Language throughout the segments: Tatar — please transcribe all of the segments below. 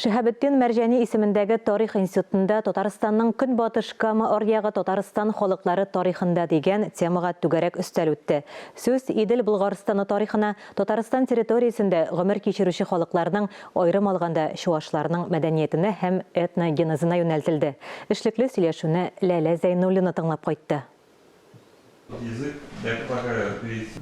Шиһабетдин Мәрҗани исемендәге Тарих институтында Татарстанның Көнбатыш Кама аръягы Татарстан халыклары тарихында дигән темага түгәрәк өстәл үтте. Сүз Идел Болгарстаны тарихына, Татарстан территориясендә гомер кичерүче халыкларның, аерым алганда, чуашларның мәдәниятенә һәм этногенезына юнәлтелде. Эшлекле сөйләшүне Ләлә Зәйнуллина тыңлап кайтты.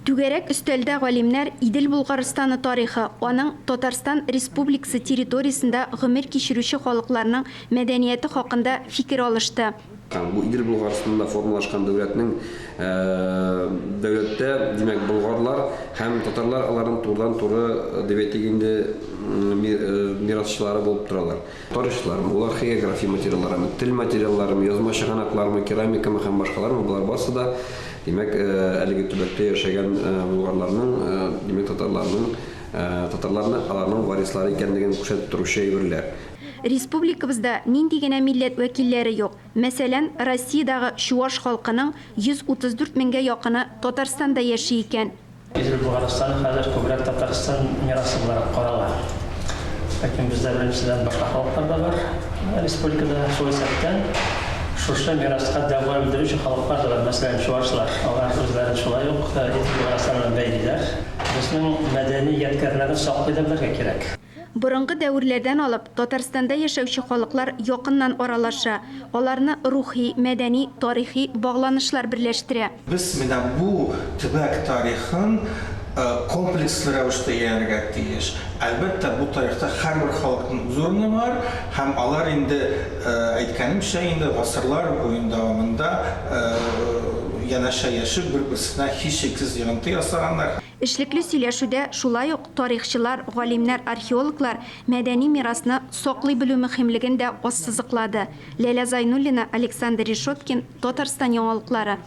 Түгәрәк өстәлдә галимнәр Идел Болгарстаны тарихы, аның Татарстан Республикасы территориясендә гомер кичерүче халыкларның мәдәнияте хакында фикер алышты. Бу Идел Болгарстанда формалашкан дәүләтнең дәүләттә, димәк, болгарлар һәм татарлар аларның турыдан-туры, дип әйтик инде, мирасчылары булып торалар. Тарихчылармы, ул археография материалларымы, тел материалларымы, язма чыганаклармы, керамикамы һәм башкалармы, болар барысы да, димәк, әлеге төбәктә яшәгән болгарларның, димәк, татарларның, татарларны аларның варислары икәнлеген күрсәтеп торучы әйберләр. Республикабызда нинди генә милләт вәкилләре юк. Мәсәлән, Россиядагы чуаш халкының 134 меңгә якыны Татарстанда яши икән. Идел Болгарстаны хәзер күбрәк Татарстан мирасы буларак карала. Ләкин бездә беренчедән башка халыклар да бар республикада, шул исәптән шушы мираска дәгъва белдерүче халыклар да бар. Мәсәлән, чуашлар. Алар үзләрен шулай ук Идел Болгарстаны белән бәйлиләр. Безнең мәдәни ядкәрләрне саклый да белергә кирәк. Борынгы дәверләрдән алып, Татарстанда яшәүче халыклар якыннан аралаша, аларны рухи, мәдәни, тарихи багланышлар берләштерә. Без менә бу төбәк тарихын комплекслы рәвештә өйрәнергә тиеш. Әлбәттә, бу тарихта һәрбер халыкның үз урыны бар һәм алар инде, әйткәнемчә, инде гасырлар буен дәвамында янәшә яшеп, бер-берсенә һичшиксез йогынты ясаганнар. Эшлекле сөйләшүдә шулай ук тарихчылар, галимнәр, археологлар мәдәни мирасны саклый белү мөхимлеген дә ассызыклады. Ләлә Зайнуллина, Александр Решеткин, Татарстан яңалыклары.